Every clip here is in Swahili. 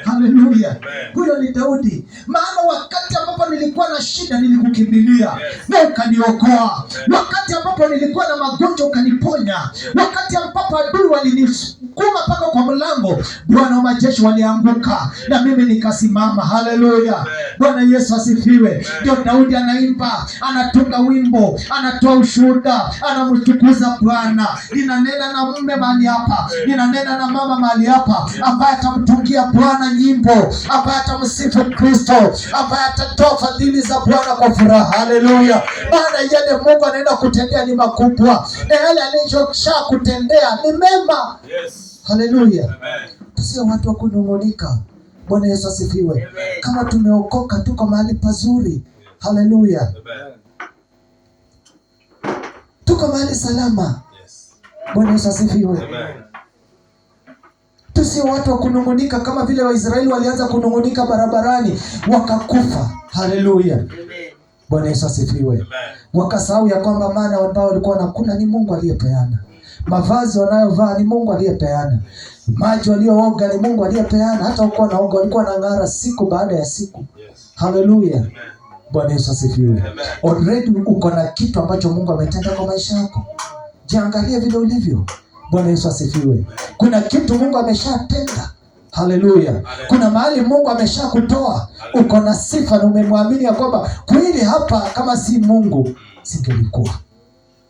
Haleluya! Amen. Huyo ni Daudi. Maana wakati ambapo nilikuwa na shida nilikukimbilia na ukaniokoa. Wakati ambapo nilikuwa na magonjwa ukaniponya. Wakati ambapo adui walinisukuma mpaka kwa mlango, Bwana wa majeshi walianguka na mimi nikasimama. Haleluya! Bwana Yesu asifiwe. Ndio Daudi anaimba, anatunga wimbo, anatoa ushuhuda, anamtukuza Bwana. Ninanena na mume mahali hapa, ninanena na mama mahali hapa, ambaye atamtungia Bwana nyimbo, ambaye atamsifu Kristo, ambaye atatoa fadhili za Bwana kwa furaha. Haleluya! Maana yale Mungu anaenda kutendea ni makubwa, na yale aliyosha kutendea ni mema. Haleluya! Amen. Tusio watu wa kunung'unika. Bwana Yesu asifiwe. Kama tumeokoka, tuko mahali pazuri. Haleluya, Amen. tuko mahali salama. Yes. Bwana Yesu asifiwe. Amen. Tusio watu wa kunung'unika kama vile Waisraeli walianza kunung'unika barabarani wakakufa. Haleluya, Bwana Yesu asifiwe. Amen. Wakasahau ya kwamba mana ambao walikuwa wanakula ni Mungu aliyepeana, mavazi wanayovaa ni Mungu aliyepeana, maji waliooga ni Mungu aliyepeana. Hata walikuwa wanaoga, walikuwa wanang'ara siku baada ya siku. Yes. Haleluya, Amen. Bwana Yesu asifiwe. Amen. Already uko na kitu ambacho Mungu ametenda kwa maisha yako. Jiangalie vile ulivyo. Bwana Yesu asifiwe. Kuna kitu Mungu ameshatenda. Haleluya. Kuna mahali Mungu ameshakutoa. Uko na sifa na umemwamini ya kwamba kweli hapa kama si Mungu singelikuwa.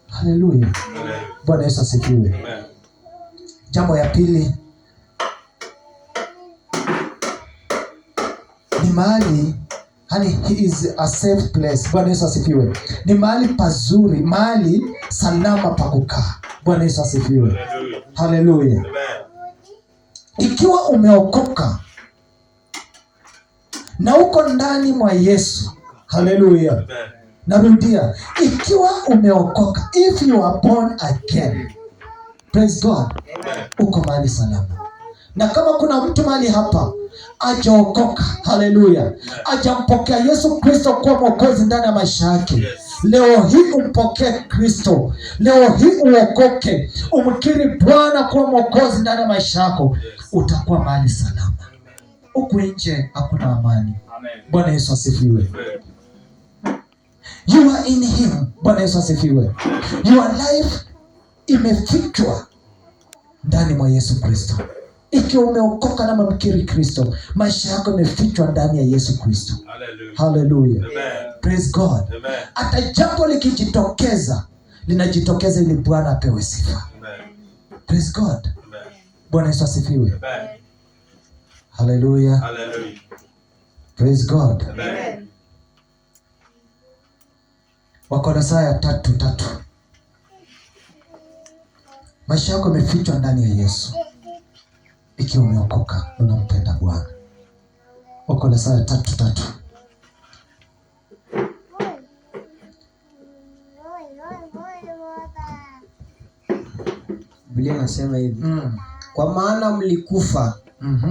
Haleluya. Amen. Bwana Yesu asifiwe. Amen. Jambo ya pili ni mahali yani, he is a safe place. Bwana Yesu asifiwe. Ni mahali pazuri, mahali salama pa kukaa. Bwana Yesu asifiwe. Hallelujah. Haleluya. Amen. Ikiwa umeokoka na uko ndani mwa Yesu, haleluya. Amen. Narudia, ikiwa umeokoka, if you are born again, praise God, Amen. uko mahali salama. Na kama kuna mtu mahali hapa ajaokoka, haleluya, ajampokea Yesu Kristo kuwa mwokozi ndani ya maisha yake, Yes. leo hii umpokee Kristo, leo hii uokoke, umkiri Bwana kuwa mwokozi ndani ya maisha yako, Yes. utakuwa mahali salama. Huku nje hakuna amani. Amen. Bwana Yesu asifiwe. Amen. You are in him. Bwana Yesu asifiwe. Your life imefichwa ndani mwa Yesu Kristo. Ikiwa umeokoka na umemkiri Kristo, maisha yako imefichwa ndani ya Yesu Kristo. Hallelujah. Haleluya, Amen. praise God. Amen. Hata jambo likijitokeza, linajitokeza ili Bwana apewe sifa. Amen. Praise God. Amen. Bwana Yesu asifiwe. Amen. Haleluya, Hallelujah. praise God. Amen. Wakolosai 3:3. Maisha yako yamefichwa ndani ya Yesu ikiwa umeokoka na unampenda Bwana. Wakolosai 3:3. Biblia inasema hivi: Kwa maana mlikufa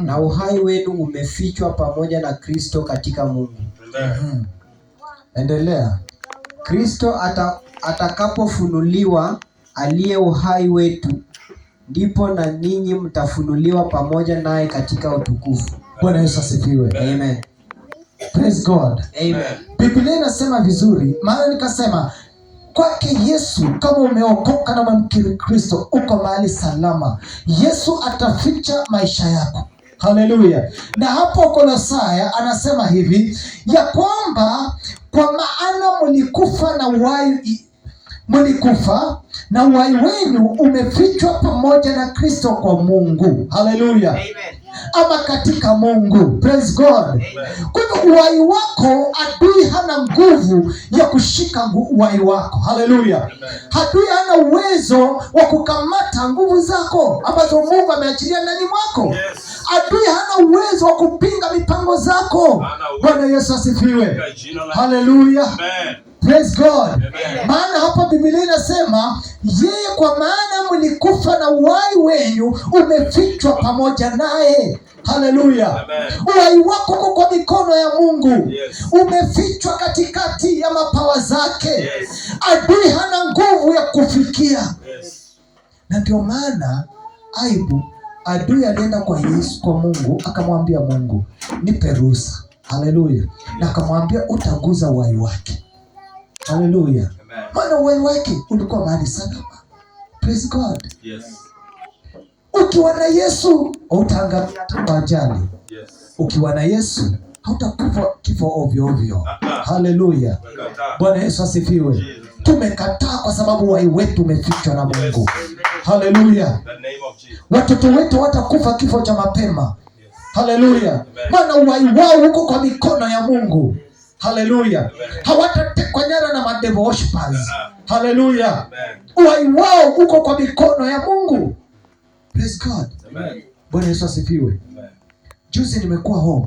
na uhai wenu umefichwa pamoja na Kristo katika Mungu. Amen. Endelea. Kristo atakapofunuliwa aliye uhai wetu, ndipo na ninyi mtafunuliwa pamoja naye katika utukufu. Bwana Yesu asifiwe. Amen. Praise God. Amen. Biblia inasema vizuri, maana nikasema kwake Yesu, kama umeokoka na umemkiri Kristo, uko mahali salama. Yesu ataficha maisha yako. Haleluya. Na hapo Kolosaya anasema hivi ya kwamba kwa maana mlikufa na uhai mlikufa na uhai wenu umefichwa pamoja na Kristo kwa Mungu. Haleluya. Ama katika Mungu. Praise God. Kwa hivyo uhai wako, adui hana nguvu ya kushika uhai wako. Haleluya. Adui hana uwezo wa kukamata nguvu zako ambazo Mungu ameachilia ndani mwako. Yes. Adui hana uwezo wa kupinga mipango zako. Hana uwezo. Bwana Yesu asifiwe. Katika jina la Haleluya. Amen. Praise God. Amen. Maana hapa Biblia inasema yeye, kwa maana mlikufa na uhai wenyu umefichwa pamoja naye. Haleluya. Amen. Uhai wako uko kwa mikono ya Mungu. Yes. Umefichwa katikati ya mapawa zake. Yes. Adui hana nguvu ya kufikia. Yes. Na ndio maana aibu Adui alienda kwa Yesu, kwa Mungu, akamwambia Mungu, nipe ruhusa. Haleluya. Na akamwambia utaguza uhai wake. Haleluya. Amen. Maana uhai wake ulikuwa mahali salama. Praise God. Ukiwa na Yesu hautaangamia hata kwa ajali. Ukiwa na Yesu hautakufa kifo ovyo ovyo. Ah, ah. Haleluya. Tumekataa. Bwana Yesu asifiwe. Jesus. Tumekataa kwa sababu uhai wetu umefichwa na Mungu. Haleluya. The name of Jesus. Watoto wetu watakufa kifo cha mapema. Haleluya. Amen. Maana uhai wao uko kwa mikono ya Mungu. Haleluya. Hawatatekwa nyara na madevil worshippers. Haleluya. Amen. Uhai wao uko kwa mikono ya Mungu. Praise God. Amen. Bwana Yesu asifiwe. Amen. Juzi nimekuwa home.